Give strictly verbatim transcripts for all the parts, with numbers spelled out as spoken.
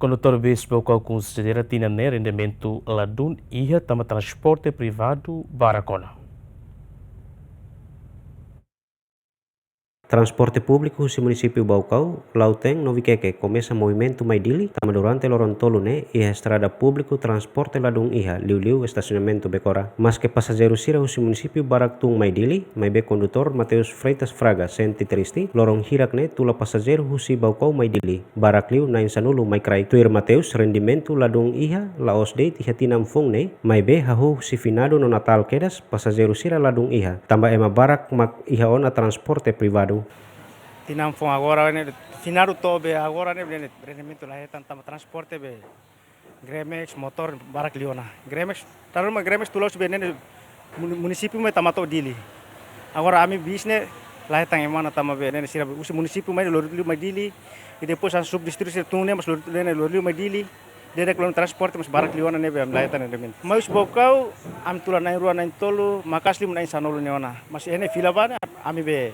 Kondutór bis Baucau konsidera tinan ne'e rendimentu ladún iha tanba transporte privadu barak ona. Transporte públiku husi munisípiu Baucau, Lautein no Viqueque komesa movimentu mai Dili, tanba durante loron tolu ne'e iha estrada públiku transporte ladún iha, liuliu estasionamentu Becora. Maske pasajeiru sira husi munisípiu barak tun mai Dili, maibé kondutór Mateus Freitas Fraga sente triste, loron hirak ne'e tula pasajeiru husi Baucau mai Dili barak liu na'in sanulu mai kraik. Tuir Mateus, rendimentu ladún iha, la'ós de'it iha tinan foun ne'e, maibé hahú husi finadu no Natál kedas, pasajeiru sira ladún iha, tanba ema barak mak iha ona transporte privadu. Tinan foun agora ne'e, finadu to'o be agora ne'e, be rendimentu la hetan tanba transporte be Gremex, motór barak liu ona. Gremex, dala ruma Gremex tula husi be ne'e mun-, munisípiu mai tama to'o Dili. Agora ami bis ne'e la hetan ema ona tanba be ne'e sira be husi munisípiu mai lori liu mai Dili. I depois hanesan subdistritu sira tun ne'e mós lori ne'e lori liu mai Dili. Di'ak loron transporte mós barak liu ona ne'ebé ami la hetan rendimentu. Mai husi Baucau ami tula na'in rua na'in tolu, maka'as liu na'in sanulu ne'e ona. Mas iha ne'e fila ba ne'e ami be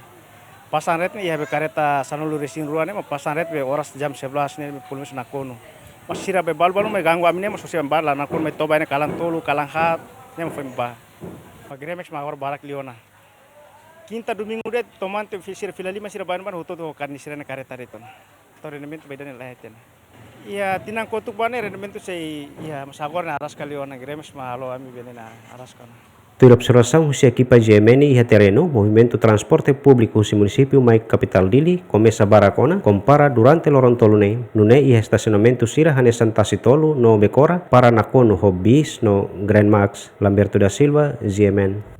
pasang ret ne'e iha be karreta sanulu resin rua ne'e mak pasang ret be oras jam sebelas ne'e be pulmis nakonu. Mas sira be balu-balu mai ganggu ami ne'e mós sira balu nakonu mai toba ne'e kalan tolu, kalan haat ne'e mak foin ba. Mas Gremex mak agora barak liu ona. Kinta, domingu de'it to'o mate fi-, sira fila liman sira baibain hotu-hotu ho karni sira ne'e karreta de'it ona. To'o rendimentu ba ida-ne'e la hetan. Iha tinan kotuk ba ne'e rendimentu sei iha, mas agora ne'e araska liu ona, Gremex mak halo ami be ne'e ne'e araska ona. Tuir observasaun husi ekipa G M N iha terrenu, movimentu transporte públiku husi munisípiu mai kapitál Dili komesa barak ona, kompara durante loron tolu ne'e, nune'e iha estasionamentu sira hanesan Tasi Tolu no Becora para nakonu ho bis no Grandmax. Lamberto da Silva, G M N.